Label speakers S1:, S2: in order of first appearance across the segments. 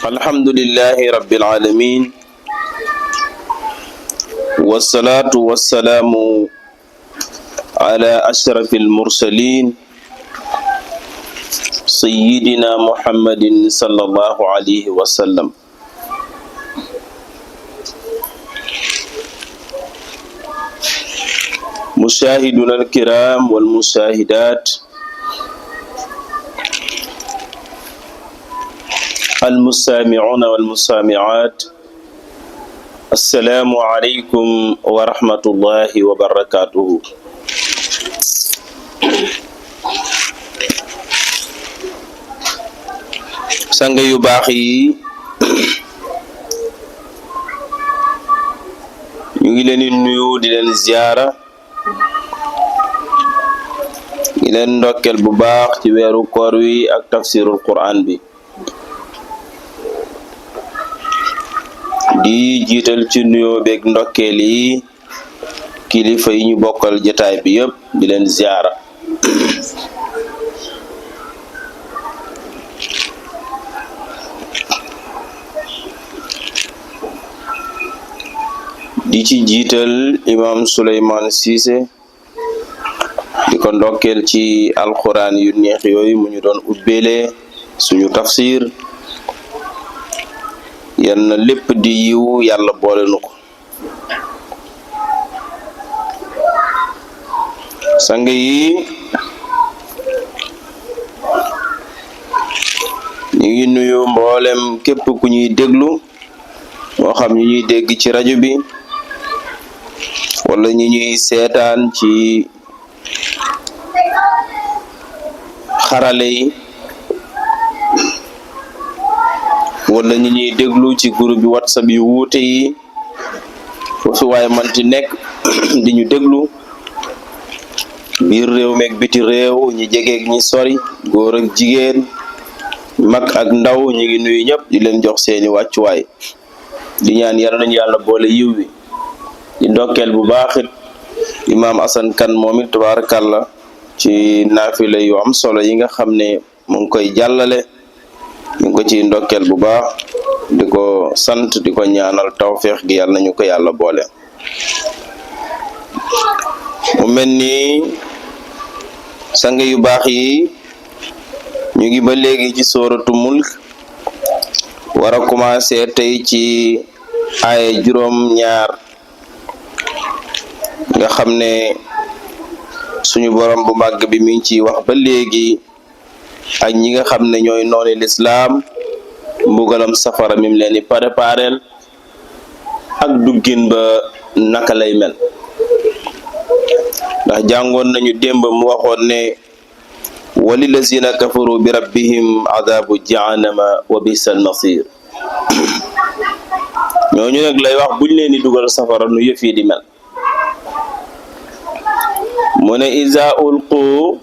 S1: الحمد لله رب العالمين والصلاة والسلام على أشرف المرسلين سيدنا محمد صلى الله عليه وسلم. مشاهدنا الكرام والمشاهدات، المستمعون والمستمعات، السلام عليكم ورحمة الله وبركاته. sang yu baax yi ñu ngi leen di nuyu di leen ziyaara di leen ndokkeel bu baax ci weeru koor wi ak tafsirul Qur'an bi, di jiital ci nuyoo beeg ndokkeel yi kilifa yi ñu bokkal jotaay bi yépp di leen ziyaara. di ci jiital imam Souleymane Cissé di ko ndokkeel ci alxuraan yu neex yooyu mu ñu doon ubbeele suñu tafsir. yal na lépp di yiw yàlla boole nu ko. sang yi ñu ngi nuyu mboolem képp ku ñuy déglu, moo xam ñu ñuy dégg ci rajo bi wala ñi ñuy seetaan ci xarale yi wala ñi ñuy déglu ci groupe bi WhatsApp yu wuute yi, foofu waaye manti nekk di ñu déglu biir réew meeg biti réew, ñi jegeeg ñi sori, góor ak jigéen, mag ak ndaw, ñu ngi nuyu ñëpp di leen jox seeni wàccuwaay, di ñaan yal nañu yàlla boole yiw wi. di ndokkeel bu baaxit imaam Assane Kane moom it tabarakallah ci naafila yu am solo yi nga xam ne mu ngi koy jàllale. ñu ngi ko ci ndokkeel bu baax di ko sant di ko ñaanal tawfeex gi yàlla nañu ko yàlla boole. mu mel ni sang yu baax yi ñu ngi ba léegi ci sooratu mulk, war a commencé tey ci aaya juróom-ñaar nga xam ne suñu borom bu màgg bi mi ngi ciy wax ba léegi ak ñi nga xam ne ñooy nooni lislaam, mbugalam safara mim leen di prépareel ak duggin ba naka lay mel. ndax jàngoon nañu démb mu waxoon ne walilazina kafaru bi rabbihim adabu jahannama wa bisal masir. ñooñu nag lay wax buñ leen di dugal safara nu yëf yi di mel. mu ne iza ulqu,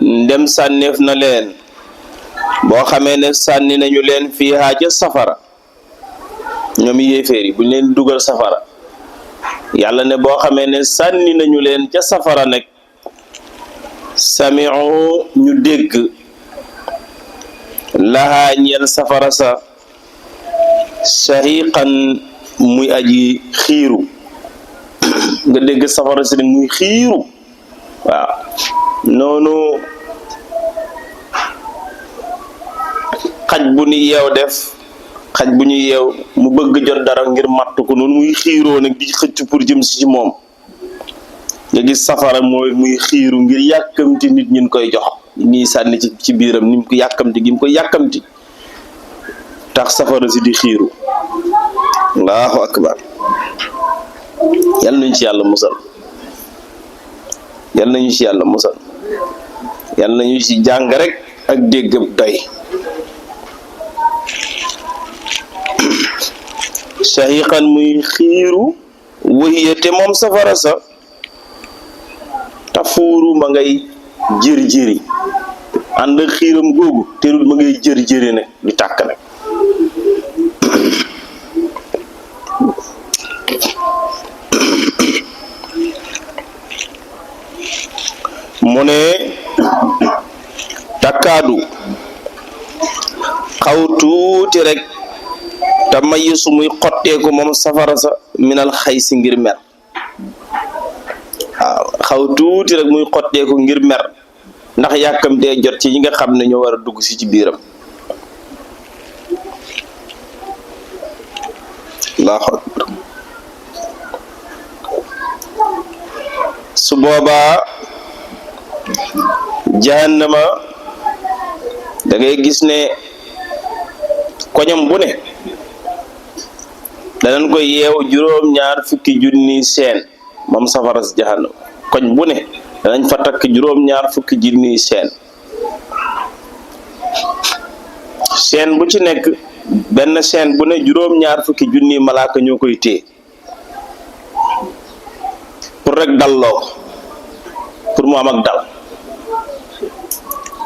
S1: ndem sànneef na leen, boo xamee ne sànni nañu leen fiihaa ca safara, ñoom yéeféer yi buñ leen dugal safara, yàlla ne boo xamee ne sànni nañu leen ca safara nag, sami'u ñu dégg lahaa ñeel safara sa shahiqan muy aji xiiru. nga dégg safara si muy xiiru. waaw noonu xaj bu ñu yeew def, xaj bu ñu yeew mu bëgg jot dara ngir matt ko, noonu muy xiiroo nag di xëcc pour jëm si ci moom. nga gis safara mooy muy xiiru ngir yàkkamti nit ñi koy jox, nii sànni ci biiram ni mu ko yàkkamti gi mu ko yàkkamti tax safara si di xiiru. allahu akbar. yal nañu ci yàlla musal, yal nañu ci yàlla musal, yal nañu ci jàng rek ak dégg doy. shahiqan muy xiiru, wahiya te moom safara sa tafuuru ma ngay jër-jëri, ànd ak xiiram googu terul ma ngay jër-jëri nag di tàkk nag. mu ne takkaadu xaw tuuti rek te mayisu muy xotteeku moom safara sa minal xay si ngir mer waaw xaw tuuti rek muy xotteeku ngir mer ndax yàkkamtee jot ci ñi nga xam ne ñoo war a dugg si ci biiram Allahu akbar su boobaa jahannama da ngay gis ne koñam bu ne danañ koy yeew juróom-ñaar fukki junni seen moom safara si jahannama koñ bu ne danañ fa takk juróom-ñaar fukki junni seen bu ci nekk benn seen bu ne juróom-ñaar fukki junni malaaka ñoo koy téye pour rek dalloo ko pour mu am ak dal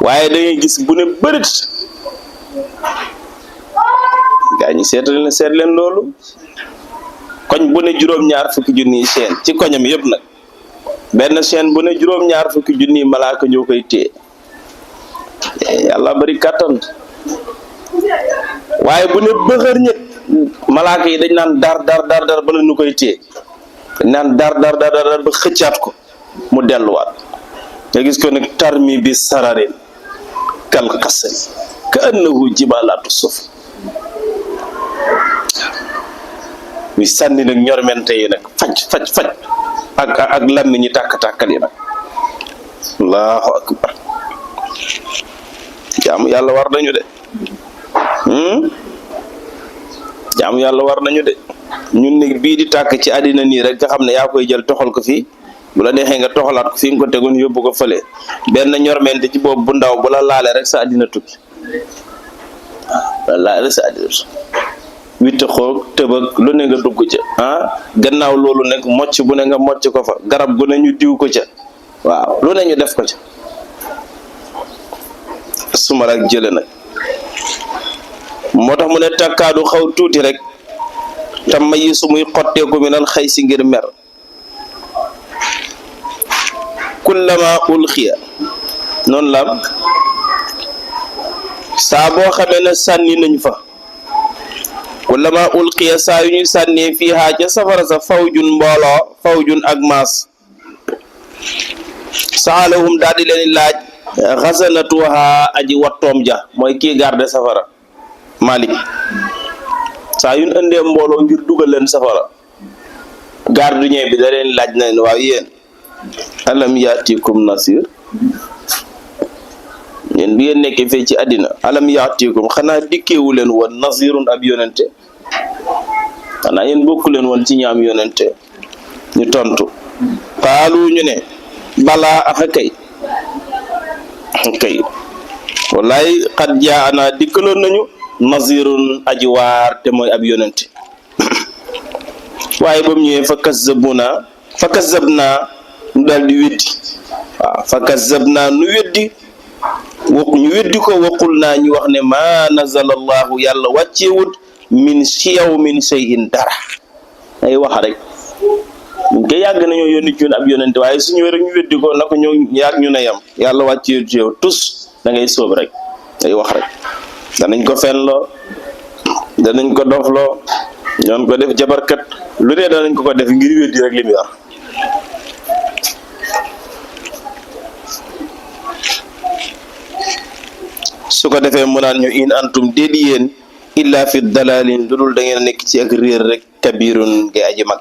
S1: waaye da ngay gis bu ne bërit gaa ñi seet leen loolu koñ bu ne juróom-ñaar fukki junni seen ci koñam yëpp nag benn seen bu ne juróom-ñaar fukki junni malaaka ñoo koy téye yàlla bari kàttan waaye bu ne bëxër ñett malaaka yi dañ naan dar bala ñu koy téye dañ naan dar ba xëccaat ko mu delluwaat nga gis ko nag tarmi bi sararin kal qasri ka annahu jibalatu suf mi sànni nag ñormente yi nag faj ak lammi ñi tàkk-tàkkal yi nag allahu akbar jaamu yàlla war nañu de jaamu yàlla war nañu de ñun nag bii di tàkk ci àddina nii rek nga xam ne yaa koy jël toxal ko fii bu la neexee nga toxalaat ko fi nga ko tegoon yóbbu ko fële benn ñormente ci boobu bu ndaw bu la laale rek sa àddina tukki la laale rek sa àddina witte xoog tëbëg lu ne nga dugg ca gannaaw loolu nekk mocc bu ne nga mocc ko fa garab gu ne ñu diw ko ca waaw lu ne ñu def ko ca suma ak jële nag moo tax mu ne takkaadu xaw tuuti rek tam ma yi su muy xotteeku minal xay si ngir mer kullama ulxiya noonu la saa boo xamee ne sànni nañ fa kullama ulxiya saa yu ñuy sànnee fii haa ca safara sa fawjun mbooloo fawjun ak maas saalahum daal di leen laaj xasanatuha aji wattoom ja mooy kii garde safara Malik saa yu ñu indee mbooloo ngir dugal leen safara gardien bi da leen laaj na leen waaw yéen alam yaatikum nasir yéen bi ngeen nekkee fii ci àddina alam yaatikum xanaa dikkeewu leen woon nasirun ab yonente xanaa yéen bokku leen woon ci ñaam yonente ñu tontu qaalu ñu ne balaa axa kay wallaay xat jaa ana dikkaloon nañu nasirun aji waar te mooy ab yonente waaye ba mu ñëwee fa kazzabnaa nu daal di weddi waaw fa kazzabnaa nu weddi ñu weddi ko waqul naa ñu wax ne maa nazala allahu yàlla wàcceewut min shay'in dara ay wax rek ñu koy yàgg nañoo yónni ci ab yonente waaye su ñëwee rek ñu weddi ko na ko ñoo yàgg ñu ne yam yàlla wàcceewut ci yow tus da ngay sóob rek ay wax rek danañ ko fenloo danañ ko dofloo ñoon ko def jabarkat lu ne danañ ko def ngir weddi rek li muy wax su ko defee mu naan ñu in antum déedi yéen illa fi dalalin lu dul da ngeen nekk ci ak réer rek kabirun ngay aji mag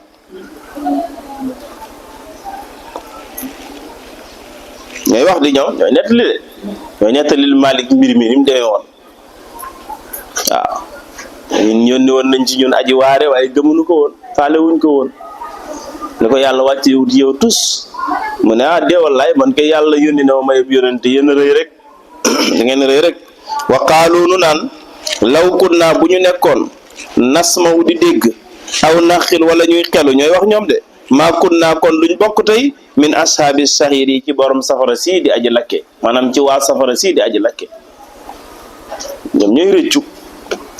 S1: ñooy wax di ñoom ñooy nettali de ñooy nettalil Malik mbir mi ni mu demee woon waaw ñun yónni woon nañ ci ñun aji waare waaye gëmuñu ko woon faale wuñ ko woon ne ko yàlla wàcce wut yow tus mu ne dee wallaay man kay yàlla yónni na ma may yónnente yéen a rëy rek da ngeen rëy rek wa qaalu nu naan law kunna bu ñu nekkoon nasma'u di dégg aw naxil wala ñuy xelu ñooy wax ñoom de maa kunna kon duñ bokk tey min ashaabi sahir yi ci borom safara sii di aji lakke maanaam ci waa safara sii di aji lakke ñoom ñooy rëccu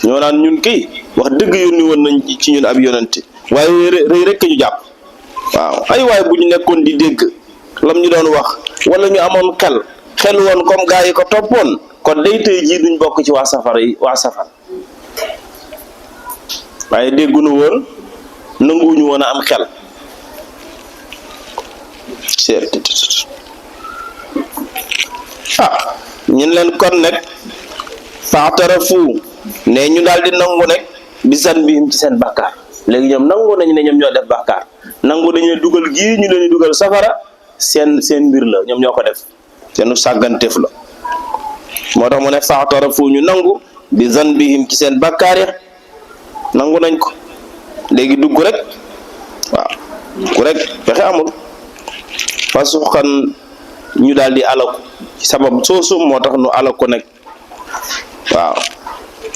S1: ñoo naan ñun kay wax dëgg yónni woon nañ ci ñun ab yonente waaye rëy rek ñu jàpp waaw ay waaye bu ñu nekkoon di dégg lam ñu doon wax wala ñu amoon xel woon comme gaa yi ko toppoon kon day tey jii duñ bokk ci waa safara yi waa safara waaye déggunu woon nanguwuñu woon a am xel ñun leen kon nag faatarafu ne ñu daal di nangu nag bi zanbihim ci seen bàkkaar léegi ñoom nangu nañu ne ñoom ñoo def bàkkaar nangu dañu dugal gii ñu leen di dugal safara seen mbir la ñoom ñoo ko def seenu sàgganteef la moo tax mu ne faatarafu ñu nangu bi zanbihim ci seen bàkkaar ya nangu nañ ko léegi dugg rek waaw ku rek pexe amul fasuxan ñu daal di alaku ci sabab soosu moo tax nu alaku nag waaw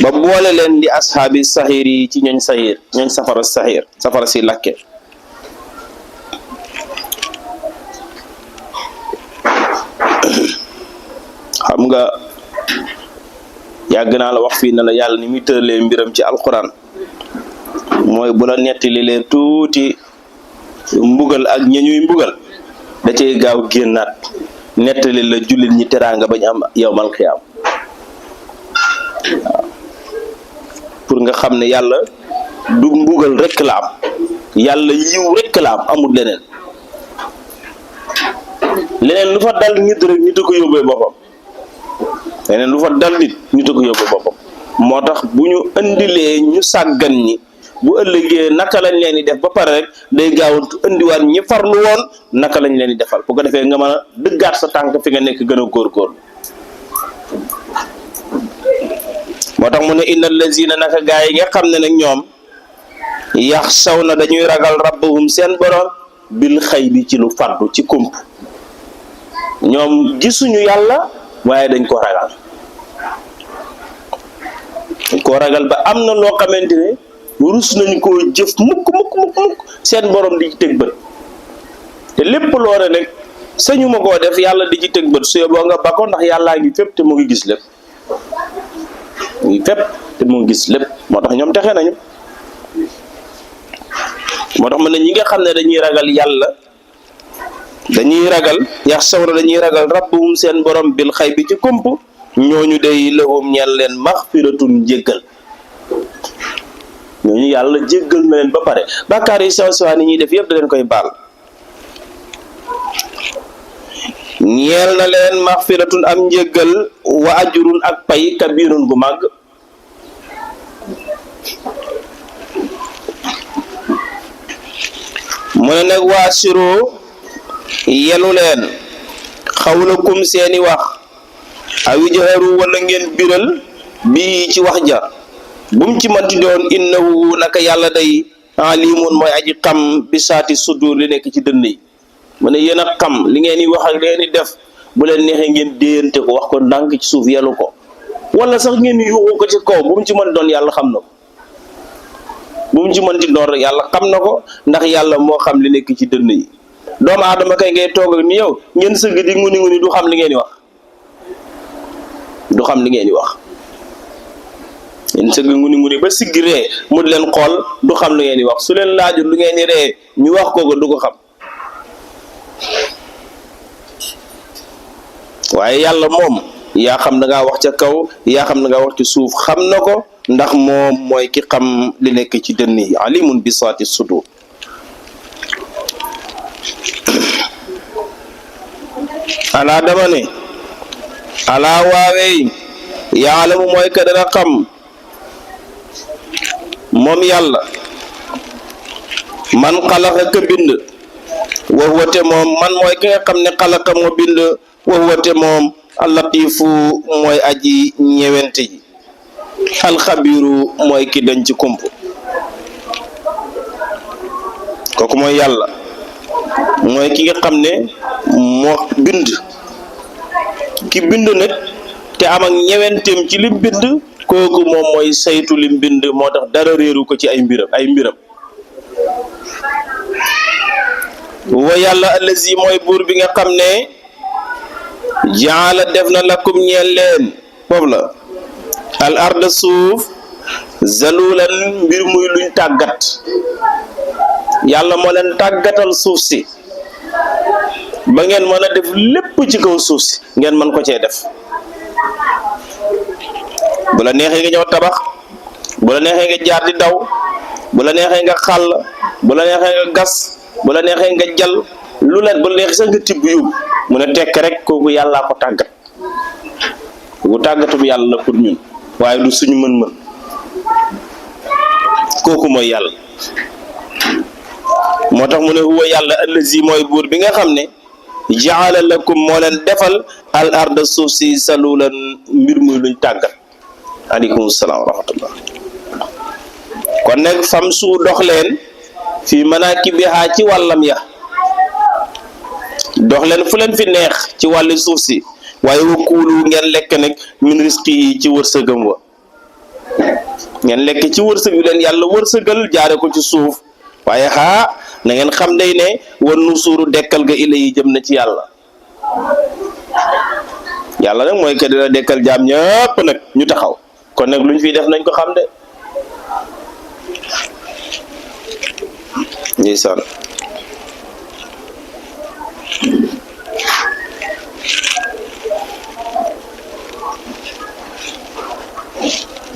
S1: ba boole leen di ashaabi saxiir yi ci ñooñ saxiir ñooñ safara saxiir safara si lakke xam nga yàgg naa la wax fii ne la yàlla ni muy tëralee mbiram ci alquran mooy bu la nettali leen tuuti mbugal ak ñuy mbugal da cay gaaw génnaat nettali la jullit ñi teraanga bañ am yawmal xiyaam waaw pour nga xam ne yàlla du mbugal rekk la am yàlla yiw rekk la am amul leneen lu fa dal nit rek nit a ko yóbbee boppam leneen lu fa dal nit nit a ko yóbbee boppam moo tax bu ñu indilee ñu sàggan ñi bu ëllëgee naka lañ leen di def ba pare rek day gaawantu indiwaat ñi farlu woon naka lañ leen di defal bu ko defee nga mën a dëggaat sa tànk fi nga nekk gën a góorgóorlu moo tax mu ne innal lazina naka gaa yi nga xam ne nag ñoom yaxsawna dañuy ragal rabbahum seen borom bil xaybi ci lu faddu ci kump ñoom gisuñu yàlla waaye dañ ko ragal ba am na loo xamante ne rus nañu koo jëf mukk seen borom di ci teg bët te lépp loore nag sañu ma koo def yàlla di ci teg bët su yeboo nga bakko ndax yàllaa ngi fépp te mu ngi gis lépp moo tax ñoom texe nañu moo tax ma ne ñi nga xam ne dañuy ragal yàlla dañuy ragal yaxsawna dañuy ragal rabbahum seen borom bil xay bi ci kump ñooñu day lahum ñeel leen maxfiratun jéggal ñooñu yàlla jéggal na leen ba pare bàkkaar yi sew sewaan yi ñuy def yëpp da leen koy baal ñeel na leen maxfiratun am njéggal wa ajrun ak pay kabirun gu màgg mu ne nag waasiroo yelu leen xawlakum seeni wax aw jaharu wala ngeen biral bii ci wax ja bum ci manti doon innahu naka yàlla day alimun mooy aji xam bi saati sudur li nekk ci dënn yi mu ne yéen a xam li ngeen di wax ak li ngeen di def bu leen neexee ngeen déyante ko wax ko ndànk ci suuf yelu ko wala sax ngeen yuuxu ko ci kaw bu mu ci mën doon yàlla xam na ko bu mu ci mënti doon rek yàlla xam na ko ndax yàlla moo xam li nekk ci dënn yi doomu aadama kay ngay toog ak ni yow ngeen sëgg di nguni du xam li ngeen di wax ngeen sëgg nguni ba siggi ree mu di leen xool du xam li ngeen di wax su leen laajul lu ngeen di ree ñu wax ko du ko xam waaye yàlla moom yaa xam da ngaa wax ca kaw yaa xam da ngaa wax ci suuf xam na ko ndax moom mooy ki xam li nekk ci dënn yi alimun bi saati sudur alaa dama ne alaa waawee yaalamu mooy ka dana xam moom yàlla man xalaqa ka bind wa huwa te moom man mooy ki nga xam ne xalaqa moo bind wa huwa te moom allatifu mooy aji ñewente ji alxabiru mooy ki dañ ci kump kooku mooy yàlla mooy ki nga xam ne moo bind ki bind nag te am ak ñewenteem ci lim bind kooku moom mooy saytu lim bind moo tax dara réeru ko ci ay mbiram wa yàlla allazi mooy buur bi nga xam ne jaala def na lakum ñeel leen foofu la al arda suuf zalulan mbir muy luñ tàggat yàlla moo leen tàggatal suuf si ba ngeen mën a def lépp ci kaw suuf si ngeen mën ko cee def bu la neexee nga ñëw tabax, bu la neexee nga jaar di daw, bu la neexee nga xàll, bu la neexee nga gas, bu la neexee nga jal lu la bu la neexee sax nga tibb yóbbu mu ne tekk rek kooku yàllaa ko tàggat. kooku tàggatum yàlla la pour ñun waaye du suñu mën-mën. kooku mooy yàlla. moo tax mu ne huwa yàlla allazi mooy buur bi nga xam ne jaala lakum moo leen defal al arda suuf si salulan mbir muy luñ tàggat. aleykum salaam wa rahmatullah. kon nag fam su dox leen fii manaakibihaa ci wàllam ya, dox leen fu leen fi neex ci wàlli suuf si, waaye wa kuulu ngeen lekk nag min risqihi ci wërsëgam wa, ngeen lekk ci wërsëg yu leen yàlla wërsëgal jaare ko ci suuf. waaye na ngeen xam day ne wan nu suuru dekkal ga ila yi jëm na ci yàlla. yàlla nag mooy ka dina dekkal jaam ñëpp nag ñu taxaw, kon nag luñ fiy def nañ ko xam de. ndeysaan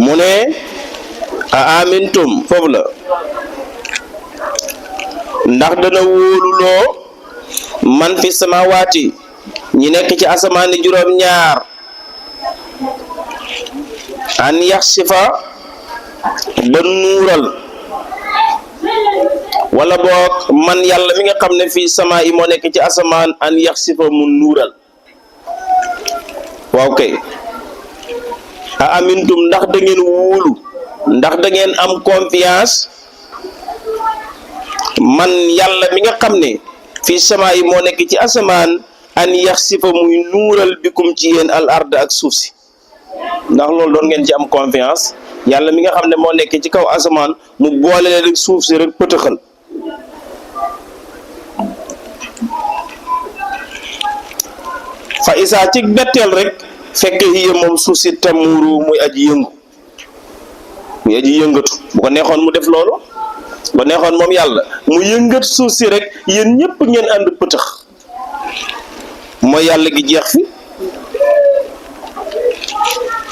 S1: mu ne a amintum foofu la ndax dana wóoluloo man fi samawaati ñi nekk ci asamaani juróom ñaar an yaxsifa ba nuural, wala boog man yàlla mi nga xam ne fii sama yi moo nekk ci asamaan an yaxsifa mu nuural. waaw kay a amintum ndax da ngeen wóolu, ndax da ngeen am confiance man yàlla mi nga xam ne fii sama yi moo nekk ci asamaan an yaxsifa muy nuural bikum ci yéen al ard ak suuf si. ndax loolu doon ngeen ci am confiance yàlla mi nga xam ne moo nekk ci kaw asamaan mu boole leen rek suuf si rek pëtëxal. fa isaa ci betteel rek fekk hiya moom suuf si tamuuru muy aji yëngu, muy aji yëngatu. bu ko neexoon mu def loolu, bu ko neexoon moom yàlla mu yëngat suuf si rek yéen ñëpp ngeen ànd pëtëx. mooy yàlla gi jeex fi.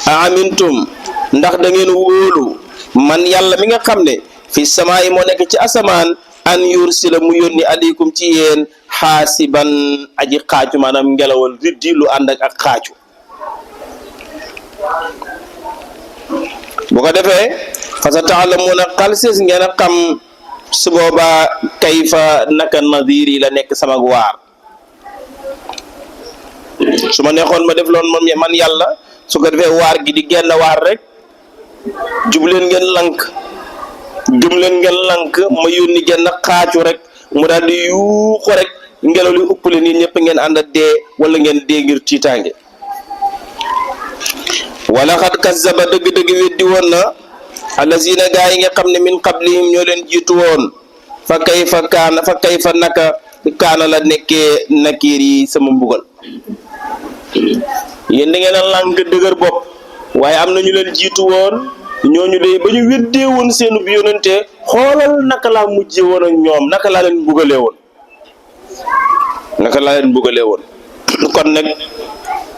S1: a amintum ndax da ngeen wóolu man yàlla mi nga xam ne fi samaa yi moo nekk ci asamaan an yursila mu yónni aleykum ci yéen xaasiban aji xaaju, maanaam ngelawal riddi lu ànd ak xaaju. bu ko defee fa sa taalamuuna xalsis ngeen a xam su boobaa kayfa naka nadir yi la nekk sama waar. su ma neexoon ma def loon moom man yàlla su ko defee waar gi di genn waar rek, jubleen ngeen lank, gëm leen ngeen lank, ma yónni genn xaacu rek mu daal di yuuxu rek ngelaw li upp leen yéen ñëpp ngeen ànd dee, wala ngeen dee ngir tiitaange. wala xat kazzaba dëgg-dëgg weddi woon na allazina gaa yi nga xam ne min qablihim ñoo leen jiitu woon fa kayfa naka kaana la nekkee nakiir yi sama mbugal. yéen da ngeen a lànk dëgër bopp, waaye am na ñu leen jiitu woon, ñooñu de ba ñu weddee woon seenu bi yonente, xoolal naka laa mujjee woon ak ñoom, naka laa leen mbugalee woon. kon nag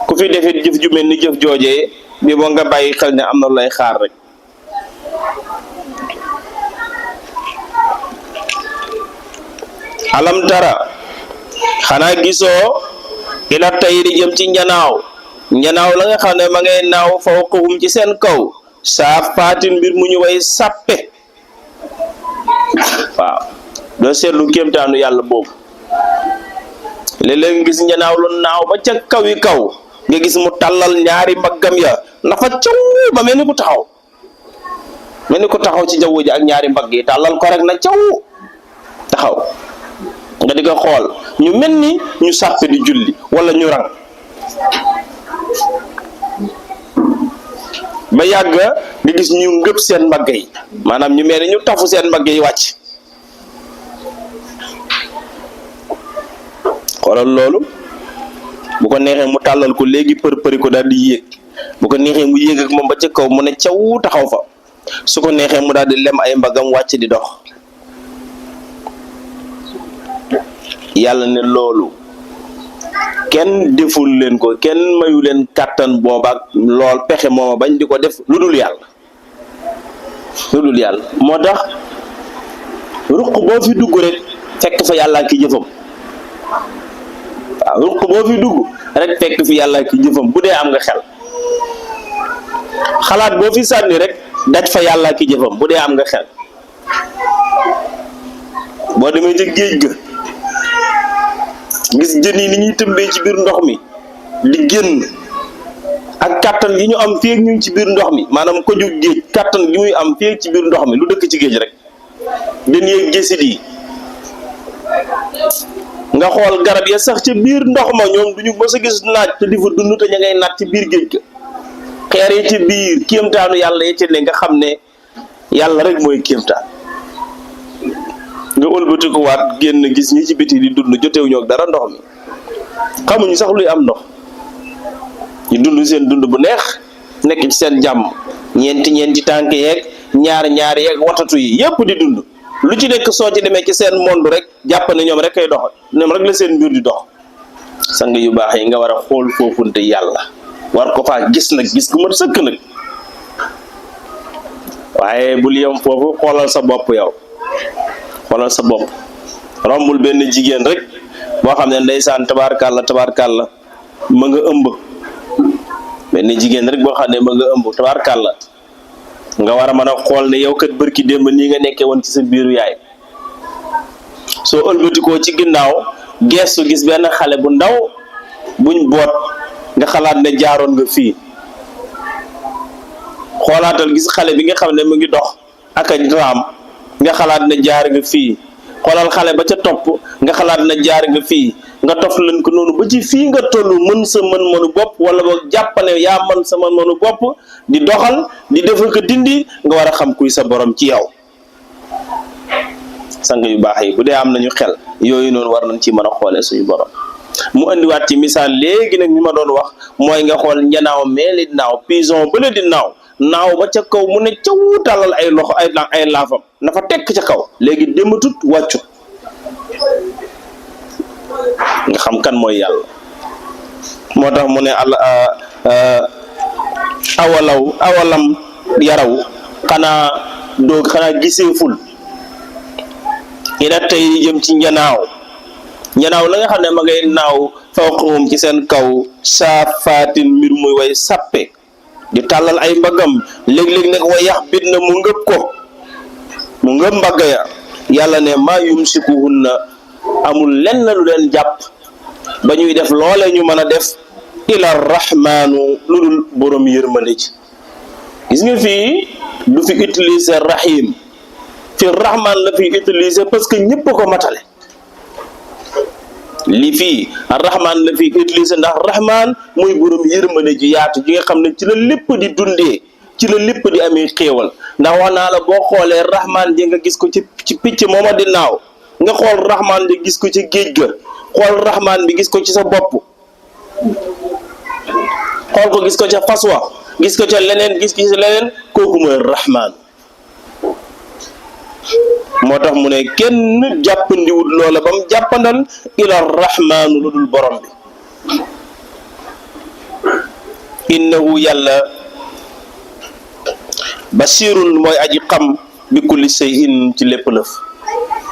S1: ku fi defee jëf ju mel ni jëf joojee bi boo nga bàyyi xel ne am na lay xaar rek. alam tara xanaa gisoo ila tayri jëm ci njanaaw la nga xam ne ma ngay naaw fawqahum ci seen kaw saafaatin mbir mu ñu way sàppe. waaw doo seetlu kéemtaanu yàlla boobu. léeg-léeg nga gis njanaaw lu naaw ba ca kaw yi kaw nga gis mu tàllal ñaari mbaggam ya na fa caw ba mel ni ku taxaw ci jaww ji ak ñaari mbagg yi tàllal ko rek na caw taxaw nga di ko xool ñu mel ni ñu sàppe di julli wala ñu rang ba yàgg nga gis ñu ngëb seen mbagg yi, maanaam ñu mel ni ñu tafu seen mbagg yi wàcc. xoolal loolu. bu ko neexee mu tàllal ko léegi për-përi ko daal di yéeg, bu ko neexee mu yéeg ak moom ba ca kaw mu ne caw taxaw fa, su ko neexee mu daal di lem ay mbagam wàcc di dox. yàlla ne loolu kenn deful leen ko, kenn mayu leen kàttan booba lool pexe mooma bañ di ko def lu dul yàlla moo tax ruq boo fi dugg rek fekk fa yàlla ki jëfam. waaw ruq boo fi dugg rek fekk fi yàlla ki jëfam bu dee am nga xel. xalaat boo fi sànni rek daj fa yàlla ki jëfam bu dee am nga xel. boo demee ci géej ga gis jën yi ni ñuy tëmbee ci biir ndox mi di génn ak kàttan gi ñu am feeg ñu ci biir ndox mi, maanaam ko jóg géej kàttan gi muy am feeg ci biir ndox mi lu dëkk ci géej rek jën yeeg gésit yi. nga xool garab ya sax ca biir ndox ma ñoom duñu mës a gis naaj te di fa dund te ña ngay naat ci biir géej ga. xeer yi ci biir kéemtaanu yàlla yi ci ne nga xam ne yàlla rek mooy kéemtaan. nga ëlbati ko waat génn gis ñi ci biti di dund jotewuñu ak dara ndox mi, xamuñu sax luy am ndox, ñu dund seen dund bu neex nekk ci seen jàmm, ñeenti tànk yeeg ñaari yeeg watatu yi yépp di dund. lu ci nekk soo ci demee ci seen monde rek jàpp ne ñoom rek kay doxal, ñoom rek la seen mbir di dox. sang yu baax yi nga war a xool foofunte yàlla war ko faa gis nag, gis gu mat sëkk nag. waaye bul yem foofu, xoolal sa bopp yow. xoolal sa bopp rombul benn jigéen rek boo xam ne ndeysaan tabaarkàlla ma nga ëmb, benn jigéen rek boo xam ne ma nga ëmb tabaarkàlla nga war a mën a xool ne yow kat bërki démb nii nga nekkee woon ci sa biiru yaay. soo ëlbatikoo ci ginnaaw geestu gis benn xale bu ndaw buñ boot nga xalaat ne jaaroon nga fii. xoolaatal gis xale bi nga xam ne mu ngi dox ak a raam nga xalaat ne jaar nga fii. xoolal xale ba ca topp nga xalaat ne jaar nga fii, nga tof leen ko noonu ba ci fii nga tollu mën sa mën-mënu bopp wala boog jàppane yaa mën sa mën-mënu bopp di doxal di defal ko dindi. nga war a xam kuy sa borom ci yow. sang yu baax yi bu dee am nañu xel yooyu noonu war nañ ci mën a xoolee suñu borom. mu indiwaat ci misaal léegi nag mi ma doon wax mooy nga xool njanaaw meeli naaw pigeon bële di naaw ba ca kaw mu ne ca wuutalal ay loxo ay laafam na fa tekk ca kaw léegi dematut wàccut. nga xam kan mooy yàlla. moo tax mu ne awalam yaraw xanaa giseeful ila tey jëm ci njanaaw la nga xam ne ma ngay naaw fawqahum ci seen kaw saafaatin mbir muy way sappe di tàllal ay mbaggam léeg-léeg nag wa yax bit na mu ngëb mbagg ya. yàlla ne maa yumsikuhunna amul lenn lu leen jàpp ba ñuy def loole ñu mën a def ila rahmaanu lu dul borom yërmande ci. gis nga fii du fi utiliser rahim, fi rahman la fi utiliser parce que ñëpp ko matale. li fii rahman la fi utiliser ndax rahman mooy borom yërmande ji yaatu ji nga xam ne ci la lépp di dundee, ci la lépp di amee xéewal. ndax wax naa la boo xoolee rahman ji nga gis ko ci picc mooma di naaw, nga xool rahman ji gis ko ci géej ga, xool rahman bi gis ko ci sa bopp, xool ko gis ko ca faswa, gis ko ca leneen, gis ko ca leneen, kooku mooy rahman. moo tax mu ne kenn jàppandiwut loola ba mu jàppandal ila rahmaanu lu dul borom bi. innahu yàlla basirun mooy aji xam bi kulli shay'in ci lépp lëf,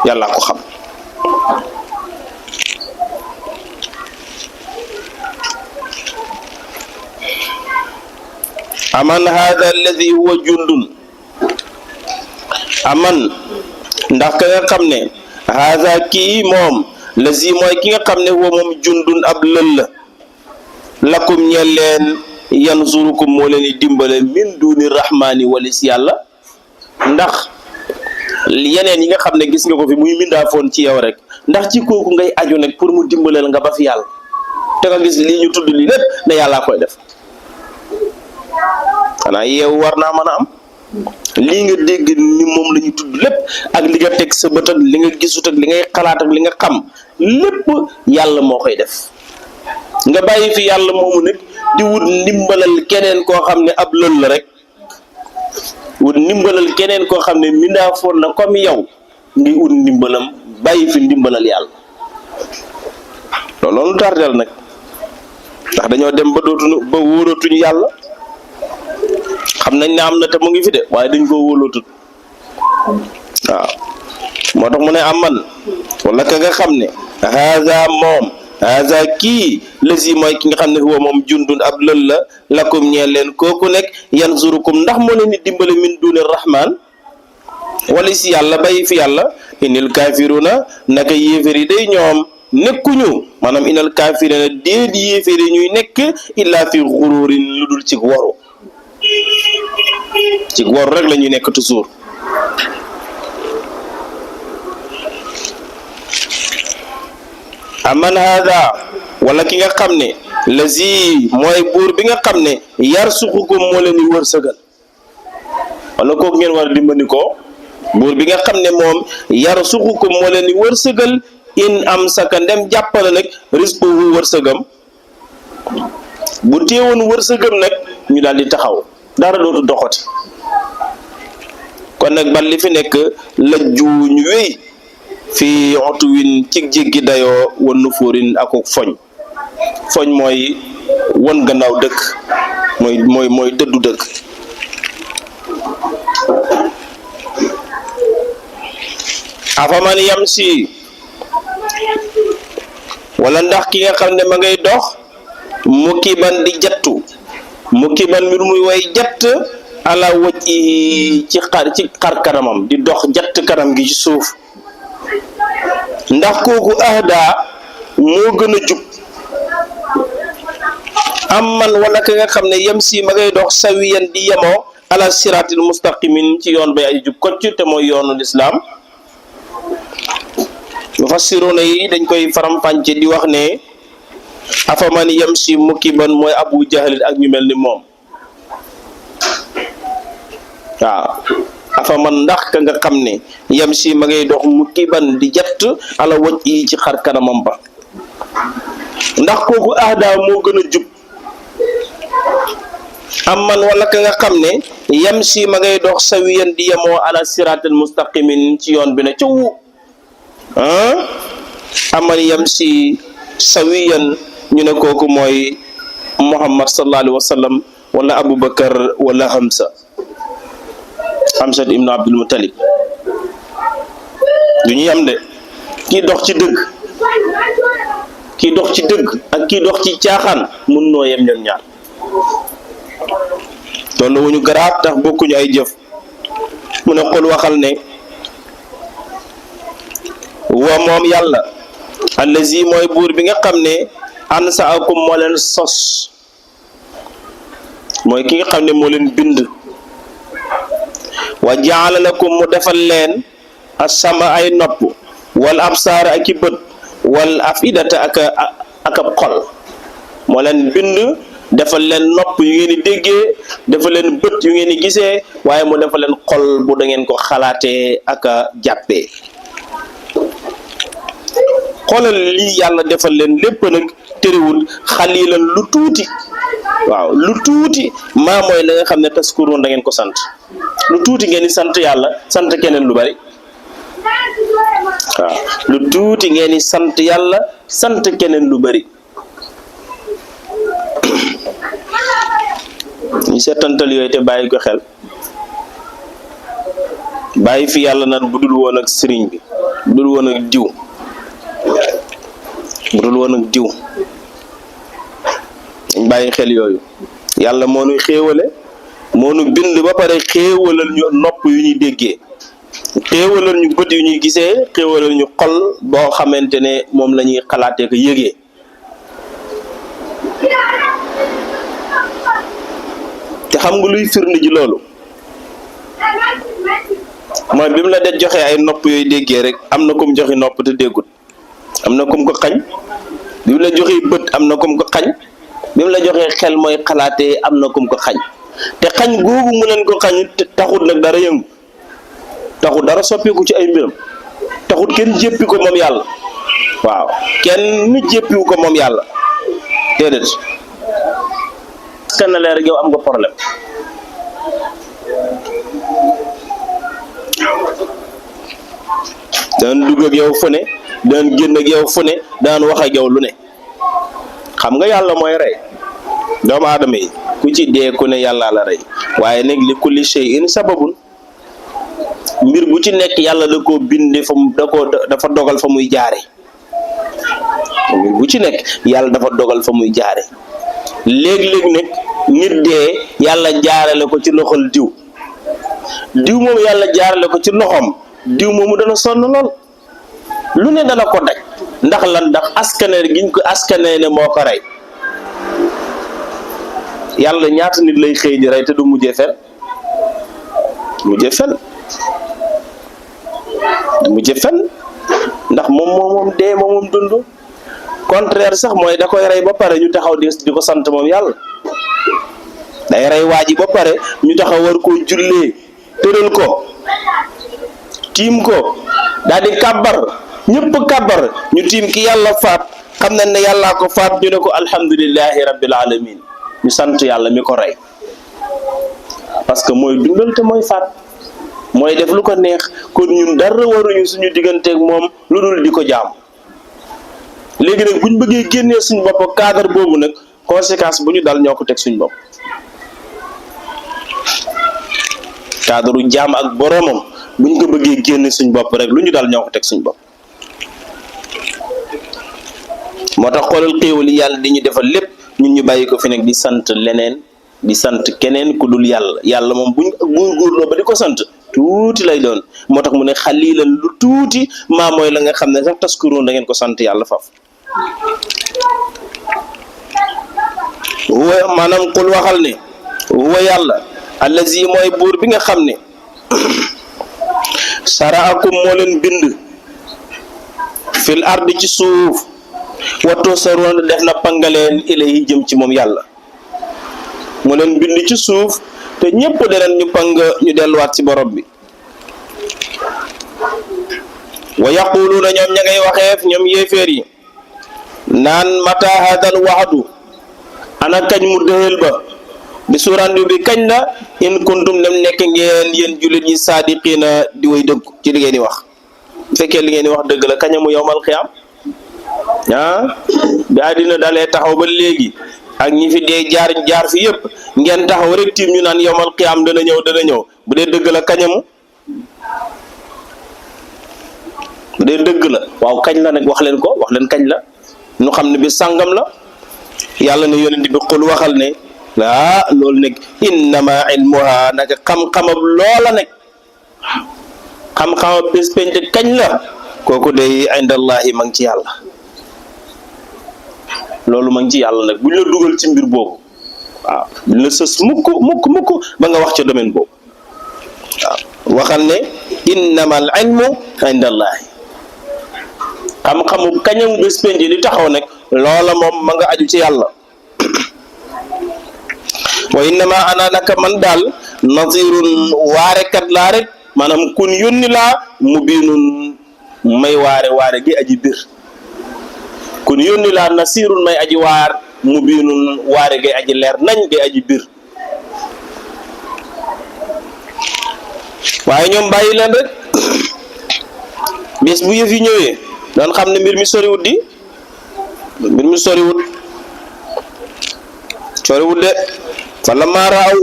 S1: yàlla ko xam. aman hada alladi huwa jundun, aman ndax ka nga xam ne hada kii moom lazi mooy ki nga xam ne huwa moom jundun ab lël lakum ñeel leen yansurukum moo leen di dimbale min duni rahmaani walis yàlla. ndax yeneen yi nga xam ne gis nga ko fi muy mindaafoon ci yow rek, ndax ci kooku ngay aju nag pour mu dimbaleel nga ba fi yàlla te nga gis lii ñu tudd lii lépp ne yàllaa koy def. xanaa yeewu war naa mën a am. lii nga dégg ni moom la ñu tudd lépp ak li nga teg sa bët ak li nga gisut ak li ngay xalaat ak li nga xam lépp yàlla moo koy def. nga bàyyi fi yàlla moomu nag di wut ndimbalal keneen koo xam ne ab lël la rek, wut ndimbalal keneen koo xam ne mindaafoon na comme yow ngi wut ndimbalam, bàyyi fi ndimbalal yàlla. loolu tardel nag ndax dañoo dem ba wóolootuñu yàlla xam nañ ne am na te mu ngi fi de waaye dañ koo wóolootut waaw moo tax mu ne aman wala ka nga xam ne haza kii lasi mooy ki nga xam ne huwa moom jundun ab lël la lakum ñeel leen kooku nekk yanzurukum ndax moo leen di dimbale min duni rahman wala si yàlla bàyyi fi yàlla inil kafiruna naka yéefér yi day ñoom nekkuñu maanaam inal kafirina déet yéefér yi ñuy nekk illa fi xururin lu dul ci waru rek la ñuy nekk toujours aman hada wala ki nga xam ne lazi mooy buur bi nga xam ne yarsuqukum moo leen di wërsëgal wala kooku ngeen war a dimbali ko buur bi nga xam ne moom yarsuqukum moo leen di wërsëgal in am saka ndem jàppale nag risquhu wërsëgam bu teewoon wërsëgam nag ñu daal di taxaw dara dootu doxati kon nag ban li fi nekk lajju ñu wéy fii otuwin ci jéggi dayoo wan nu fóorin ak foñ mooy won gannaaw dëkk mooy dëddu dëkk afaman yamsi wala ndax ki nga xam ne ma ngay dox mukiban di jattu mukiban mbir muy way jatt ala wajhi ci xar kanamam di dox jatt kanam gi ci suuf ndax kooku ahda moo gën a jub am man wala ka nga xam ne yamsi ma ngay dox sawiyan di yemoo ala siratil mustaqimin ci yoon bay ay jub kocc te mooy yoonu lislaam mufassiruna yi dañ koy faram-fàcce di wax ne afaman yamsi mukiban mooy abu jahlin ak ñu mel ni moom waaw afaman ndax ka nga xam ne yamsi ma ngay dox mukiban di jatt ala waj yi ci xar kanamam ba ndax kooku ahda moo gën a jub am man wala ka nga xam ne yamsi ma ngay dox sawiyan di yemoo ala siratal mustaqimin ci yoon bi ne ca wu aman yamsi sawiyan ñu ne kooku mooy muhammad sallallahu alaihi wasallam wala abubakar wala hamza ibnu abdul muttalib du ñu yam de kii dox ci dëgg ak kii dox ci caaxaan mun noo yem ñoom ñaar tollu wuñu garaat tax bokkuñu ay jëf mu ne xol waxal ne wa moom yàlla allazi mooy buur bi nga xam ne ansaakum moo leen sos mooy ki nga xam ne moo leen bind wa jaala lakum mu defal leen asama ay nopp wal absaar ak i bët wal afidata ak ab xol moo leen bind defal leen nopp yu ngeen di déggee defal leen bët yu ngeen di gisee waaye mu defal leen xol bu da ngeen ko xalaatee ak a jàppee xoolal lii yàlla defal leen lépp nag tëriwul xalilan lu tuuti waaw lu tuuti maa mooy la nga xam ne taskuroon da ngeen ko sant lu tuuti ngeen di sant yàlla sant keneen lu bari waaw lu tuuti ngeen di sant yàlla sant keneen lu bari ñu seetantal yooyu te bàyyi ko xel bàyyi fi yàlla naan bu dul woon ak sëriñ bi bu dul woon ak diw dañ bàyyi xel yooyu yàlla moo nu xéewale moo nu bind ba pare xéewalal ñu nopp yu ñuy déggee xéewalal ñu bët yu ñuy gisee xéewalal ñu xol boo xamante ne moom la ñuy xalaatee ko yëgee te xam nga luy firnde ji loolu mooy bi mu la de joxe ay nopp yooyu déggee rek am na kum joxe nopp te déggut am na kum ko xañ bi mu la joxee bët am na kum ko xañ bi mu la joxee xel mooy xalaatee am na kum ko xañ te xañ googu mu leen ko xañ taxut nag dara yëngu taxut dara soppiku ci ay mbiram taxut kenn jéppi ko moom yàlla waaw kenn jéppiwu ko moom yàlla déedéet kenn leer yow am nga problème daan dugg ak yow fu ne daan génn ak yow fu ne daan wax ak yow lu ne xam nga yàlla mooy rey doomu aadama yi ku ci dee ku ne yàlla la rey waaye nag li kulli shay'in sababun mbir bu ci nekk yàlla da koo binde fa dafa dogal fa muy jaare mbir bu ci nekk yàlla dafa dogal fa muy jaare léeg-léeg nag nit dee yàlla jaarale ko ci loxol diw moom yàlla jaarale ko ci loxoom diw moomu dana sonn lool lu ne dana ko daj ndax lan ndax askane giñ ko askane ne moo ko rey yàlla ñaata nit lay xëy di rey te du mujjee fen ndax moom dee moom dund contraire sax mooy da koy rey ba pare ñu taxaw di ko sant moom yàlla day rey waa ji ba pare ñu taxaw war koo jullee tëral ko tiim ko daal di kàbbar ñëpp kàbbar ñu tiim ki yàlla faat xam nañ ne yàllaa ko faat ñu ne ko alhamdulillahi rabbil alamin ñu sant yàlla mi ko rey parce que mooy dundal te mooy faat mooy def lu ko neex kon ñun dara waruñu suñu digganteeg moom lu dul di ko jaam léegi nag buñ bëggee génnee suñu bopp cadre boobu nag conséquence bu ñu dal ñoo ko teg suñu bopp cadre jaam ak boroomam buñ ko bëggee génne suñu bopp rek lu ñu dal ñoo ko teg suñu bopp moo tax xoolal xéewal yi yàlla di ñu defal lépp ñun ñu bàyyi ko fi nag di sant leneen di sant keneen ku dul yàlla moom buñ góorgóorloo ba di ko sant tuuti lay doon moo tax mu ne xalilan lu tuuti maa mooy la nga xam ne sax taskuroon da ngeen ko sant yàlla faf huwa maanaam qul waxal ne huwa yàlla allazi mooy buur bi nga xam ne saraakum moo leen bind fil ardi ci suuf wattu saroon def na pangaleen ilayhi jëm ci moom yàlla moo leen bind ci suuf te ñëpp deneen ñu pang ñu delluwaat ci borom bi wa yaquluuna ñoom ña ngay waxeef ñoom yéeféer yi naan mata hadal waxdu ana kañ mu dëhël ba bi suurandu bi kañ la in kuntum dem nekk ngeen yéen jullit ñi saadiqiina di way dëgg ci li ngeen di wax bu fekkee li ngeen di wax dëgg la kañ mu yowmal xiyaam bi àddina dalee taxaw ba léegi ak ñi fi dee jaar fi yëpp ngeen taxaw rek tiim ñu naan yowmal qiyaam dana ñëw bu dee dëgg la kañamu bu dee dëgg la waaw kañ la nag wax leen kañ la ñu xam ne bi sàngam la yàlla ne yonent bi xul waxal ne loolu nag innama ilmuha nag xam-xamab loola nag xam-xamab bés penc kañ la kooku day indallahi ma ngi ci yàlla loolu ma ngi ci yàlla nag buñ la dugal ci mbir boobu waaw buñ la sës mukk ba nga wax ca domaine boobu waaw waxal ne innamal ilmu indallahi xam-xamu kañam bés penc di taxaw nag loola moom ma nga aju ci yàlla wa innama ana naka man daal nazirun waarekat laa rek maanaam kun yónni laa mubinun may waare gi aji bir kun yónni laa nasirun may aji waar mubinun waare gi aji leer nañ gi aji bir waaye ñoom bàyyi leen rek bés bu yëf yi ñëwee doon xam ne mbir mi soriwut de fa la maaraaw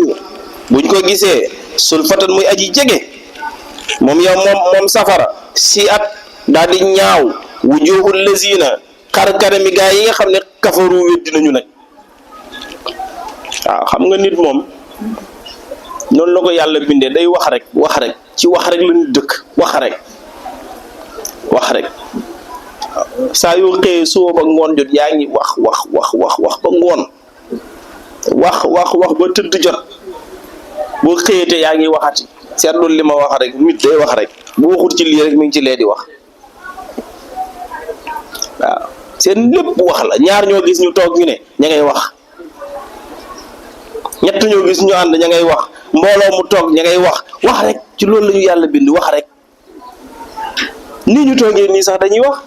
S1: buñ ko gisee sulfatan muy aji jege moom yow moom safara si at daal di ñaaw wujuhul lazina xar-karami gaa yi nga xam ne kafaru weddi nañu nag waaw xam nga nit moom noonu la ko yàlla bindee day wax rek ci wax rek la nit dëkk wax rek saa yoo xëyee suba ba ngoon jot yaa ngi wax ba ngoon wax ba tëdd jot boo xëyete yaa ngi waxati seetlu li ma wax rek nit day wax rek bu waxut ci lii rek mi ngi ci lee di wax waaw seen lépp wax la ñaar ñoo gis ñu toog ñu ne ña ngay wax ñett ñoo gis ñu ànd ña ngay wax mbooloo mu toog ña ngay wax rek ci loolu la ñu yàlla bind wax rek nii ñu toogee nii sax dañuy wax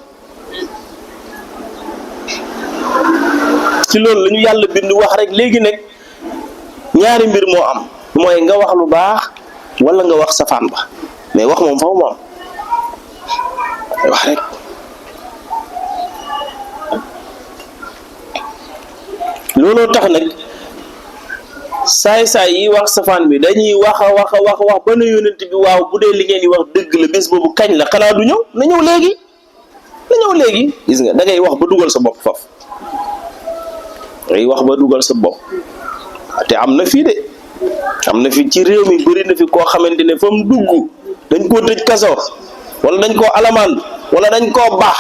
S1: ci loolu la ñu yàlla bind wax rek léegi nag ñaari mbir moo am mooy nga wax lu baax wala nga wax safaan ba mais wax moom faw mu am wax rek looloo tax nag saay-saay yi wax safaan bi dañuy wax ba na yonent bi waaw bu dee li ngeen di wax dëgg la bés boobu kañ la xanaa du ñëw na ñëw léegi gis nga da ngay wax ba dugal sa bopp faf ngay wax ba dugal sa bopp te am na fii ci réew mi bëri na fi koo xamante ne fa mu dugg dañ koo tëj kaso wala dañ koo alamaan wala dañ koo baax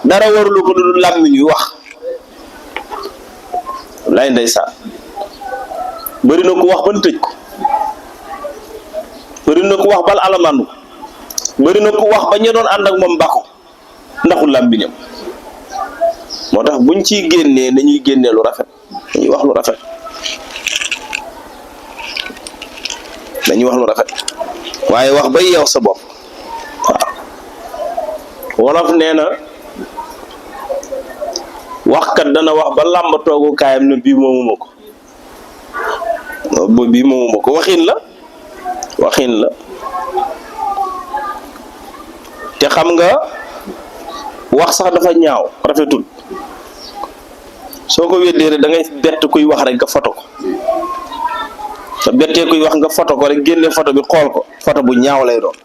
S1: dara warulu ko du làmmiñ wi wax lay ndeysaan bëri na ko wax ban tëj ko bëri na ko wax bal alamaan ko bëri na ko wax ba ñu doon ànd ak moom bako ndaxul làmmiñam moo tax buñ ciy génnee nañuy génnee lu rafet dañuy wax lu rafet waaye wax bay yeew sa bopp waaw wolof nee na waxkat dana wax ba làmb toogu kaayam ne bii moomuma ko waxin la te xam nga wax sax dafa ñaaw rafetul soo ko weddee rek da ngay bett kuy wax rek nga foto ko sa bettee kuy wax nga foto ko rek génne foto bi xool ko foto bu ñaaw lay doon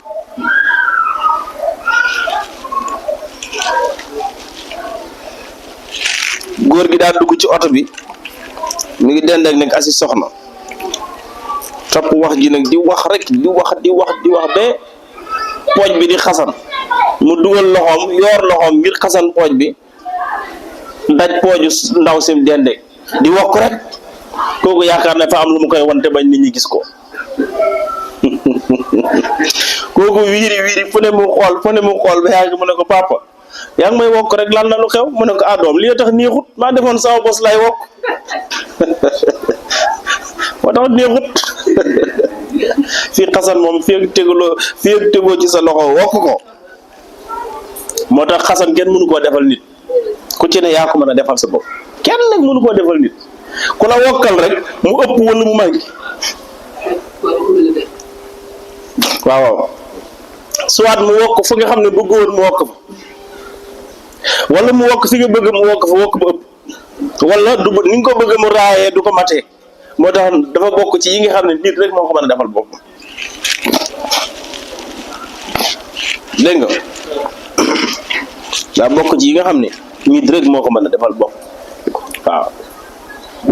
S1: góor gi daa dugg ci oto bi mi ngi dend ak nag asi soxna topp wax ji nag di wax rek di wax ba pooj bi di xasan mu dugal loxoom ngir xasan pooj bi daj pooju ndaw sim dende di wokk rek kooku yaakaar ne fa am lu mu koy wante bañ nit ñi gis ko kooku wiiri fu ne mu xool ba yàgg mu ne ko papa yaa ngi may wokk rek lan la lu xew mu ne ko doom li tax neexut maa defoon sama bos lay wokk moo tax neexut fii xasan moom fii ak tegoo ci sa loxo wokk ko moo tax xasan kenn mënu koo defal nit ku ci ne yaa ko mën a defal sa bopp kenn nag mënu koo defal nit ku la wokkal rek mu ëpp wala mu manqué waaw soit mu wokk fu nga xam ne bëggoon mu wokk fa wala mu wokk fi nga bëgg mu wokk fa wokk ba ëpp wala du ni nga ko bëgg mu raayee du ko matee moo tax dafa bokk ci yi nga xam ne nit rek moo ko mën a defal bopp dégg nga daa bokk ci yi nga xam ne nit rek moo ko mën a defal bopp waaw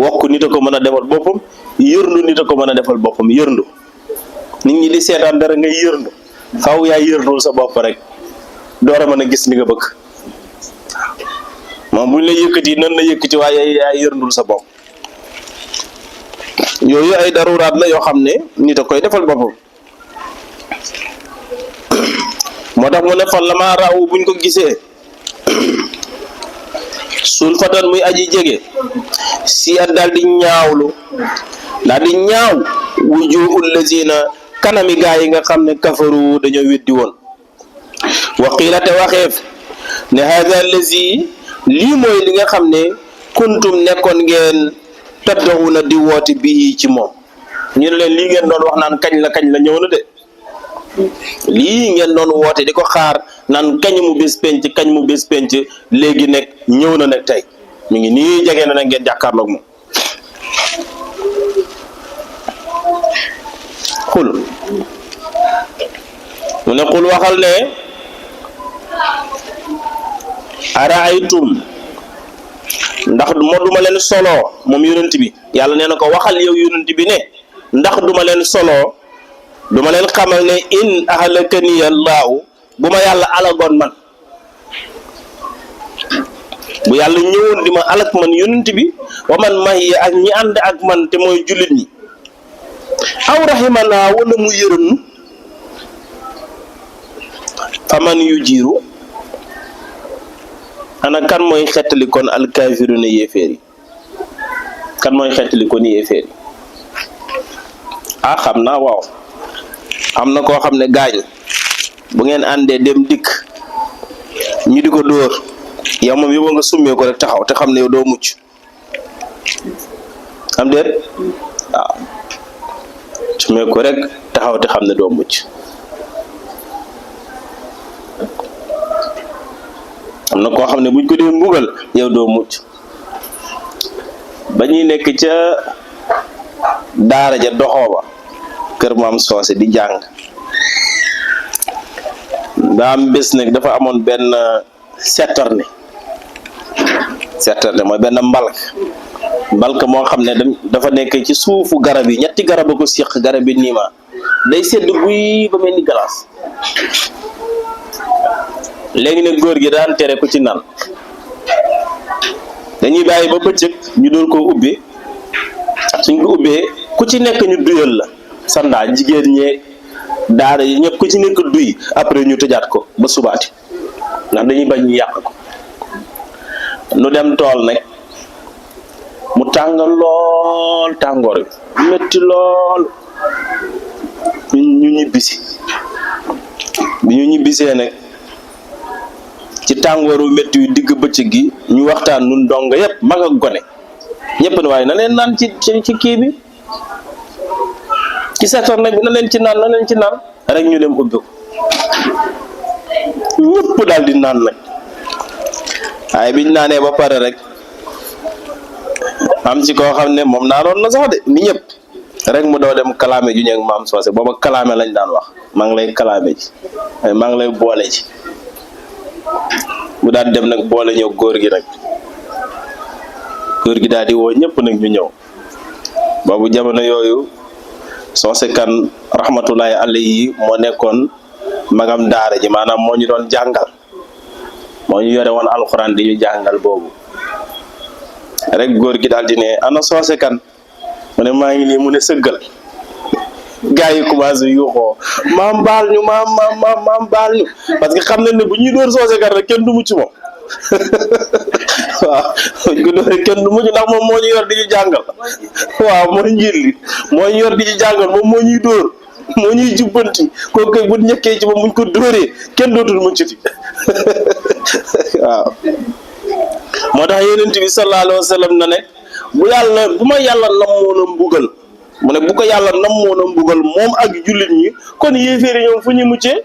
S1: wokk nit a ko mën a defal boppam yërndu nit a ko mën a defal boppam yërndu nit ñi di seetaan dara ngay yërndu xaw yaa yërndul sa bopp rek door a mën a gis li nga bëgg moom buñ la yëkkati nan la yëkkati waaye yaa yërndul sa bopp yooyu ay daruraat la yoo xam ne nit a koy defal boppam moo tax mu ne fan la maa raawu buñ ko gisee sul fatan muy aji jege si at daal di ñaaw wujuhul lazina kanami gaa yi nga xam ne kafaru dañoo weddi woon waqiila te waxeef ne hada lazi lii mooy li nga xam ne kuntum nekkoon ngeen taddaxuna di woote bii ci moom ñu ne leen lii ngeen doon wax naan kañ la ñëw na de lii ngeen doon woote di ko xaar naan kañ mu bés penc léegi nekk ñëw na nekk tey mi ngi nii jege na nag ngeen jàkkaarloog moom xul mu ne xul waxal ne araaytum ndax duma leen solo moom yonent bi yàlla nee na ko waxal yow yonent bi ne ndax duma leen solo duma leen xamal ne in ahlakani allahu bu ma yàlla alagoon man bu yàlla ñëwoon di ma alak man yonent bi wa man mahi ak ñi ànd ak man te mooy jullit ñi aw rahimana wala mu yërëm faman yu jiiru ana kan mooy xettali kon alkaafiruna yéeféer yi kan mooy xettali kon yéeféer yi xam naa waaw am na koo xam ne gaañ bu ngeen àndee dem dikk ñu di ko dóor yow moom yow nga summee ko rek taxaw te xam ne yow doo mucc am déet waaw summee ko rek taxaw te xam ne doo mucc am na koo xam ne buñ ko dee mbugal yow doo mucc ba ñuy nekk ca daara ja doxooba kër maam soose di jàng daa am bés nag dafa amoon benn setterne mooy benn mbalk moo xam ne dafa nekk ci suufu garab yi ñetti garab a ko séq garab yi niima day sedd guy ba mel ni glace léegi nag góor gi daan tere ku ci naan dañuy bàyyi ba bëccëg ñu doon koo ubbi suñ ko ubbee ku ci nekk ñu duyal la sandaa jigéen ñeeg daara yi ñëpp ku ci nekk duy après ñu tëjaat ko ba subaati ndax dañuy bañ ñu yàq ko nu dem tool nag mu tàng lool tàngoor bi metti lool ñu ñibbisi bi ñu ñibbisee nag ci tàngooru metti yu digg bëccëg gi ñu waxtaan nun dong yépp mag ak gone ñëpp ne waaye na leen naan ci kii bi ci secteur nag bi na leen ci naan rek ñu dem ubbi ko ñëpp daal di naan nag waaye biñ naanee ba pare rek am ci koo xam ne moom naanoon na sax de ni ñëpp rek mu doo dem kalaame ju ñeeg maam soose booba kalaame lañ daan wax maa ngi lay kalaame ji maa ngi lay boole ji mu daan dem nag boole ñëw góor gi nag góor gi daal di woo ñëpp nag ñu ñëw boobu jamono yooyu soose kan rahmatullahi alayhi moo nekkoon magam daara ji maanaam moo ñu doon jàngal moo ñu yore woon alxuraan di ñu jàngal boobu rek góor gi daal di ne ana soose kan mu ne maa ngi nii mu ne sëggal gaa yi commencé yuuxoo maam baal ñu maam baal ñu parce que xam nañ ne bu ñuy dóor soose kan rek kenn du mucc moom waaw buñ ko dóoree kenn du mucc ndax moom moo ñu yor di ñu jàngal waaw mooy njiit li moo ñu yor di ñu jàngal moom moo ñuy dóor moo ñuy jubbanti kooku kay bu ñëkkee ci moom buñ ko dóoree kenn dootul muccati waaw moo tax yonent bi sallallahu alayhi wa sallam na ne bu ma yàlla namoon a mbugal mu ne bu ko yàlla namoon a mbugal moom ak jullit ñi kon yéeféeri ñoom fu ñu muccee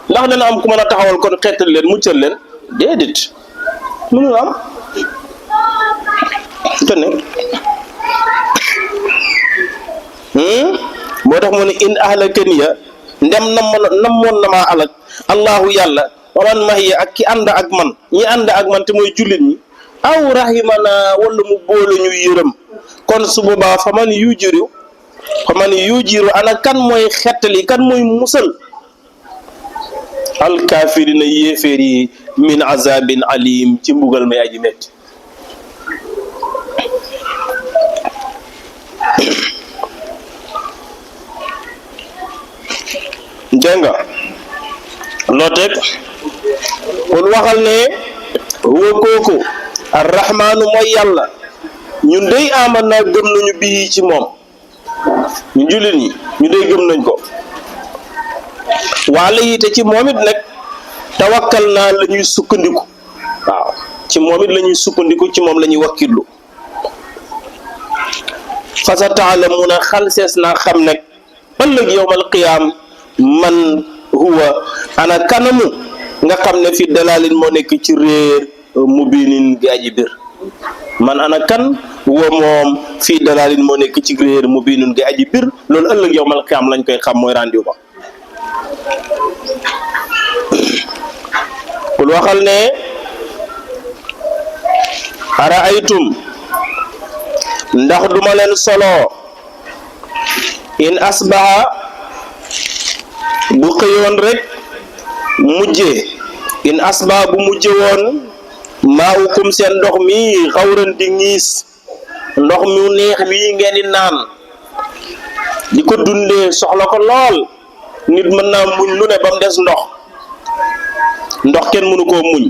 S1: ndax dana am ku mën a taxawal kon xeetal leen muccal leen déedéet mënul am tene moo tax mu ne in ahlakaniya ndem namoon na maa alak allahu yàlla waman mahiya ak ki ànd ak man ñi ànd ak man te mooy jullit ñi aw rahimana wala mu boole ñu yërëm kon su boobaa fa man yujiru ana kan mooy xettali kan mooy musal alkaafirina yéeféer yi min azabin alim ci mbugal may aji metti jenga loo teg kon waxal ne huwa kooku arrahmaanu mooy yàlla ñun dey aman naa gëm nañu bii ci moom ñu jullit ñi ñu dey gëm nañ ko waala yi te ci moom it nag tawakkal naa la ñuy sukkandiku waaw ci moom it la ñuy sukkandiku ci moom la ñuy wakkillu fa sa taalamuuna xalsees naa xam nag ëllëg yawmal qiyaam man huwa ana kanamu nga xam ne fi dalalin moo nekk ci réer mubinin gi aji bir man ana kan huwa moom fii dalalin moo nekk ci réer mubinin gi aji bir loolu ëllëg yawmal qiyaam lañ koy xam mooy rendiw ba kul waxal ne ara aytum ndax duma leen solo in asbaha bu xëyoon rek mujje in asbaha bu mujje woon maaukum seen ndox mi xawran di ngiis ndox mu neex mi ngeen di naan di ko dundee soxla ko lool nit mën naa muñ lu ne ba mu des ndox kenn mënu koo muñ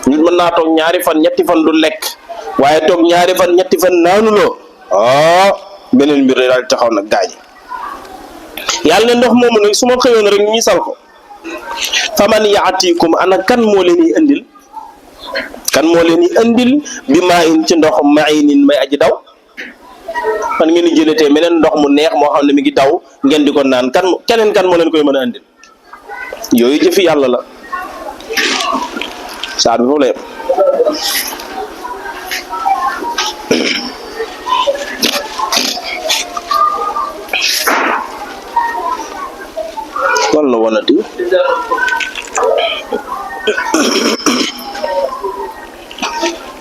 S1: nit mën naa toog ñaari fan ñetti fan du lekk waaye toog ñaari fan ñetti fan naanuloo beneen mbir daal taxaw nag gaañi yàlla ne ndox moomu nag su ma xëyoon rek ñi sal ko faman yaatikum ana kan moo leen di indil bi maa in ci ndox mainin may aji daw man ngeen di jëlee meneen ndox mu neex moo xam ne mi ngi daw ngeen di ko naan keneen kan moo leen koy mën a indil yooyu jëfi yàlla la saar bi foofu la yem wonati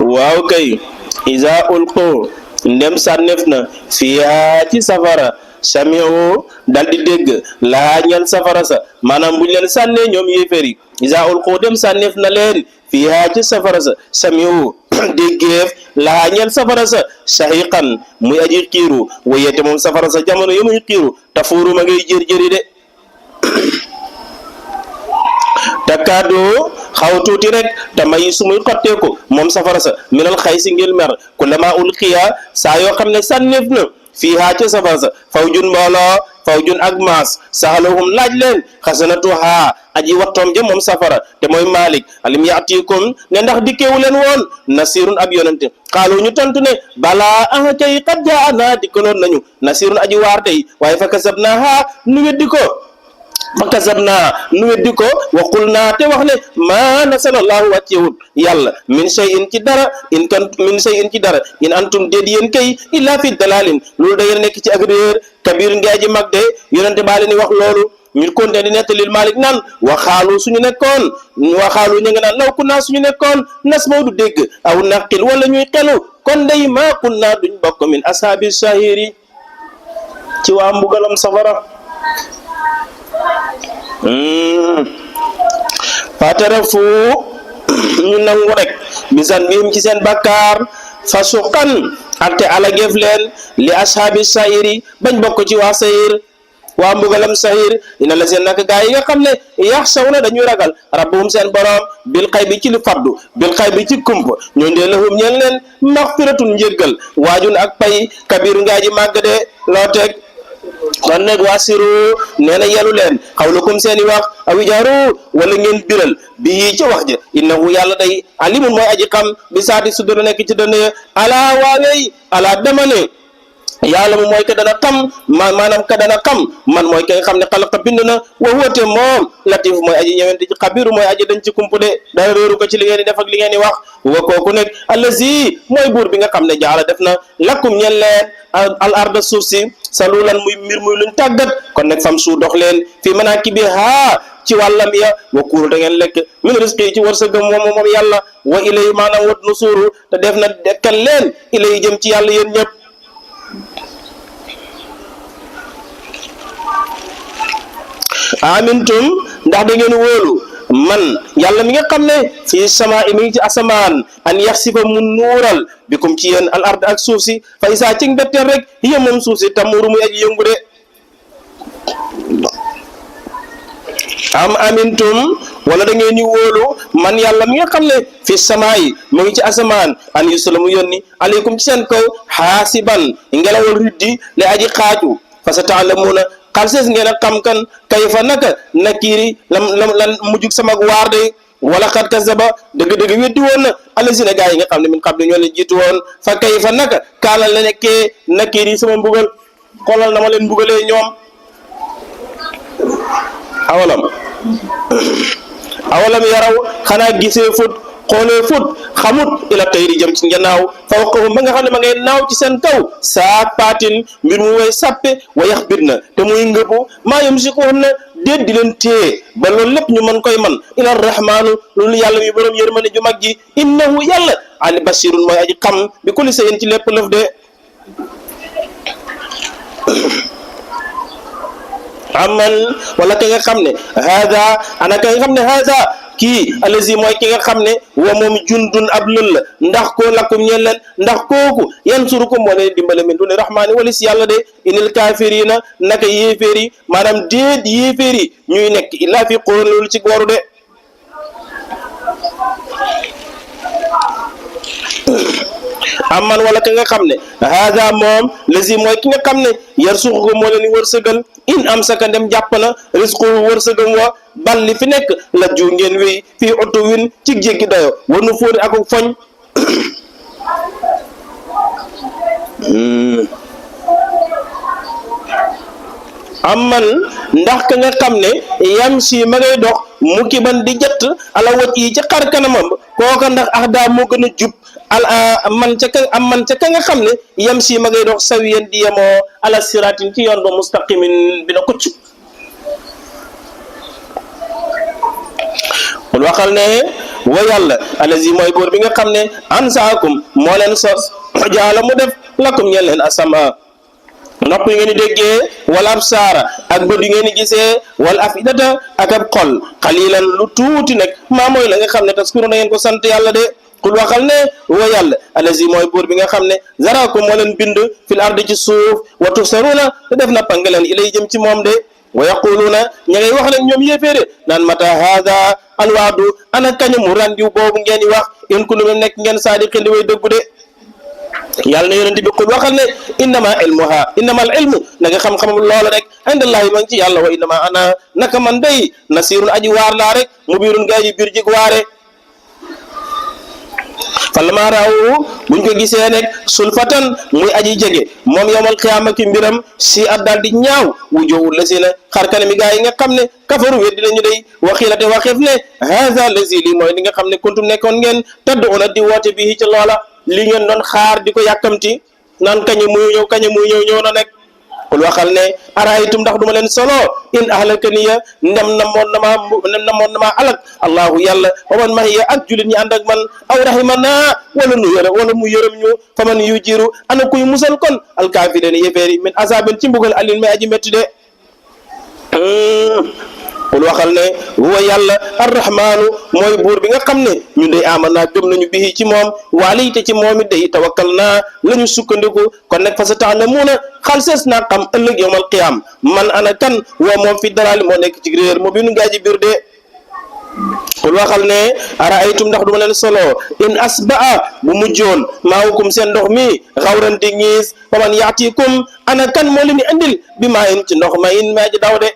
S1: waaw kay iza ulqu ndem sànneef na fiha ci safara sami'u dal di dégg laa ñal safara sa maanaam buñ leen sànnee ñoom yéeféri iza ulqu dem sànneef na leen fiha ci safara sa sami'u déggeef laa ñal safara sa shahiqan muy aji xiiru wayete moom safara sa jamono yi muy xiiru tafuuru ma ngay jër-jëri de takkaadu xaw tuuti rek te may su muy xotteeku moom safara sa minal xay si ngir mer kullama ulqiya saa yoo xam ne sànneef na fiihaa ca safara sa fawjun mbooloo fawjun ak maas saxalahum laaj leen xasanatuhaa aji wattoom ja moom safara te mooy Malik alim yaatikum ne ndax dikkeewu leen woon nasirun ab yonente xaalu ñu tontu ne balaa kay qad jaana dikkaloon nañu nasirun aji waar tey waaye fa kasabnaahaa nu weddi ko wa qul naa te wax ne maa nasalallahu wàccewut yàlla min shay'in ci dara in antum déet yéen kay illa fi dalalin loolu da ngeen nekk ci ak réer kabir ngaa ji mag de yonente baa leen wax loolu ñu konte di nettalil Malik naan waxaalu ñu nga naan law kunna suñu nekkoon nasma'u du dégg aw naqil wala ñuy xelu kon day maa kunna duñ bokk min ashaabi sahiri ci waa mbugalam safara fatarafu ñu nangu rek bisan bihim ci seen bakkaar fasuqan ate alageef leen li ashaabi sahiri bañ bokk ci waa sahir waa mbugalam sahir ina la seen nag gaa yi nga xam ne yaxsawna dañuy ragal rabbahum seen borom bil xay bi ci lu faddu bil xay bi ci kumpa ñoo ndee lahum ñeen leen maxfiratun njéggal waajun ak pay kabir ngaa ji màgg de loo teg kon nag wasiru nee na yelu leen xawlakum seeni wax aw ijaaru wala ngeen biral bii ca wax ja innahu yàlla day alimun mooy aji xam bi saati su dana nekk ci dana ala waawey ala damane yàlla mu mooy ka dana xam maanaam ka dana xam man mooy ka nga xam ne xalaqa bind na wa woote moom latif mooy aji ñëwente ci xabiru mooy aji dañ ci kumpu de dara réeru ko ci li ngeen di def ak li ngeen di wax wa kooku nekk allazi mooy buur bi nga xam ne jaala def na lakum ñen leen al arda suuf si salulan muy mbir muy luñ tàggat kon nag fam suu dox leen fii manaakibihaa ci wàllam ya wa kuulu da ngeen lekk min risqi ci wërsëgam moom yàlla wa ilay maanaam wat nusuuru te def na dekkal leen ilay jëm ci yàlla yéen ñëpp amintum ndax da ngeen wóolu man yàlla mi nga xam ne fii sama mi ngi ci asamaan an yaxsifa mu nuural bikum ci yéen al ard ak suuf si fa isaa ci mbetteel rek hiya moom suuf si tamuru muy aji yëngu de am amintum wala da ngeen ni wóolu man yàlla mi nga xam ne fii sama yi mu ngi ci asamaan an yusula mu yónni aleykum ci seen kaw xaasiban ngelawal riddi le aji xaaju fa sa taalamuuna xalsees ngeen a xam kan kayfa naka nakiiri lan mujjug sama waar de wala xat kasaba dëgg-dëgg weddi woon na allasina gaa yi nga xam ne min xam ne ñoo leen jiitu woon fa kayfa naka kaala la nekkee nakiiri sama mbugal xoolal na ma leen mbugalee ñoom awalam yaraw xanaa gisee fut xoolee fut xamut ila tayri jëm ci njanaaw fawqahum ba nga xam ne ma ngay naaw ci seen kaw saa paatin mbir mu way sàppe wa yax bit na te muy ngëbu maa yumsikuhum na déet di leen téye ba loolu lépp ñu mën koy man ila rahmaanu loolu yàlla mi borom yërmande ju mag ji innahu yàlla ali basirun mooy aji xam bi kulli shay'in ci lépp lëf de aman wala ka nga xam ne hada ana ka nga xam ne hada kii alazi mooy ki nga xam ne wa moom jundun ab lël la ndax koo lakkum ñeen leen ndax kooku yansurukum moo leen dimbale min duni rahmaani walis yàlla de inil kaafirina naka yéeféer yi maanaam déet yéeféer yi ñuy nekk illaa fi quruun loolu ci gooru de amman wala ka nga xam ne hada moom lazi mooy ki nga xam ne yarsuqukum moo leen wërsëgal in am saka ndem jàpp na risqu wërsëgam wa bal li fi nekk la ju ngeen wéy fii oto win ci jéggi dayo war nu fóori ak foñ amman ndax ka nga xam ne yam si ma ngay dox mu ki ban di jett ala wat yi ci xar kanamam kooka ndax ax daa moo gën a jub man ca ka nga xam ne yam si ma ngay dox sawiyan di yemoo ala siratin ci yoon ba mustaqimin bi na kucc qul waxal ne wa yàlla alazi mooy buur bi nga xam ne ansaakum moo leen sos jaala mu def lakum ñeel leen asama nopp yi ngeen di déggee wala absaara ak bët yi ngeen di gisee wala afidata ak ab xol xalilan lu tuuti nag maa mooy la nga xam ne taskuru na ngeen ko sant yàlla de qul waxal ne wa yàlla alazi mooy buur bi nga xam ne zaraakum moo leen bind fil ardi ci suuf wa tusaruna te def na pang leen ilay jëm ci moom de wa yaquluuna ña ngay wax nag ñoom yéeféere naan mata hada alwaadu ana kañu mu randiw boobu ngeen di wax in kuntum nekk ngeen saadiqin di way dëggu de yàlla na yonent bi qul waxal ne innama al ilmu na nga xam-xamam loola rek indallahi ma ngi ci yàlla wa innama ana naka man day nasirun aji waar laa rek mu biirun gaa yi biir jig waare falammaa raawu buñ ko gisee rek sulfatan muy aji jege moom yawmal qiyaama ki mbiram si at daal di ñaaw wujuuhul lazina xar kanami gaa yi nga xam ne kafaru weddi nañu day waxiila te waxeef ne haza lazi lii mooy li nga xam ne kuntum nekkoon ngeen tad'uuna di woote bii ci loola li ngeen doon xaar di ko yàkkamti naan kañe muy ñëw na nekk qul waxal ne araaytum ndax duma leen solo in ahlakaniya ndem namoon na ma alak allahu yàlla wa man mahiya ak julit ñi ànd ak man aw rahimana wala mu yërëm ñu fa man yujiru ana kuy musal kon alkaafiriina yéeféeri min azabin ci mbugal alin may aji métti de qul waxal ne huwa yàlla arrahmaanu mooy buur bi nga xam ne ñun day amanaa gëm nañu bihi ci moom waali te ci moom it day tawakkal naa la ñu sukkandiku kon nag fa sa ta'lamuuna xalsees naa xam ëllëg yawmal qiyaam man ana kan woo moom fi dalaali moo nekk ci réer moo binu gaa ji biir de qul waxal ne araaytum ndax duma leen solo in asbaa bu mujjoon maawukum seen ndox mi xawran di ñiis fa man yaatikum ana kan moo leen di andil bi maa in ci ndox ma in maa ji daw de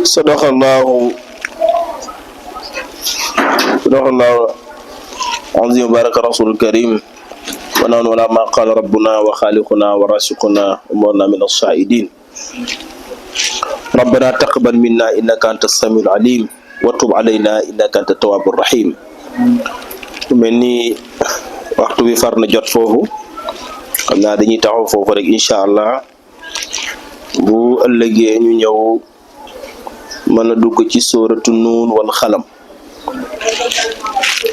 S1: sadaqallahu azim wa baraka rasulul karim wa nahnu ala ma qala rabbuna wa khaliquna wa rasiquna umurna min as-sa'idin rabbana taqabbal minna innaka antas samiul alim wa tub alayna innaka antat tawwabur rahim mel ni waxtu bi far na jot foofu xam naa dañuy taxaw foofu rek incha allah bu ëllëgee ñu ñëw mën a dugg ci sóoratu nuun wal xalam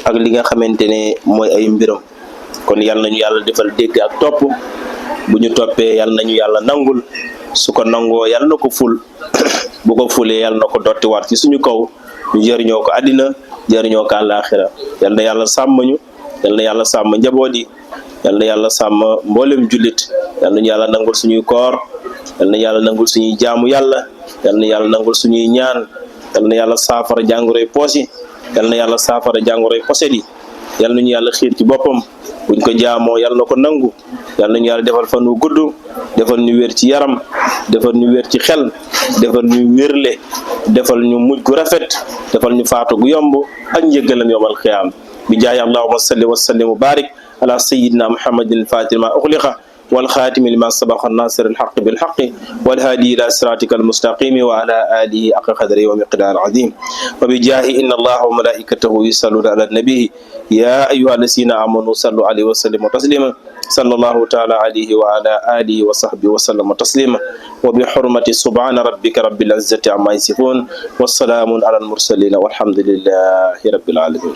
S1: ak li nga xamante ne mooy ay mbiram kon yal nañu yàlla defal dégg ak topp bu ñu toppee yal nañu yàlla nangul su ko nangoo yal na ko ful bu ko fulee yal na ko dottiwaat ci suñu kaw ñu jëriñoo ko àddina jëriñoo ko àllaaxira yal na yàlla sàmm ñu yal na yàlla sàmm njaboot yi yal na yàlla sàmm mboolem jullit yal nañu yàlla nangul suñuy koor yal na yàlla nangul suñuy jaamu yàlla yal na yàlla nangul suñuy ñaan yal na yàlla saafara jàngoroy poos yi yal na yàlla saafara jàngoroy poset yi yal nañu yàlla xiir ci boppam buñ ko jaamoo yal na ko nangu yal nañu yàlla defal fan wu gudd defal ñu wér ci yaram defal ñu wér ci xel defal ñu wérle defal ñu mujj gu rafet defal ñu faatu gu yomb ak njëggalam yawmal qiyaam bi jaahi allahumma salli wa sallim wa barik ala sayyidina muhammadin al-fatih ma ughliqa والخاتم لما سبق الناصر الحق بالحق والهادي إلى صراطك المستقيم وعلى آله حق قدره ومقدار عظيم وبجاه إن الله وملائكته يصلون على النبي يا أيها الذين آمنوا صلوا عليه وسلموا تسليما صلى الله تعالى عليه وعلى آله وصحبه وسلم تسليما وبحرمة سبحان ربك رب العزة عما يصفون والسلام على المرسلين والحمد لله رب العالمين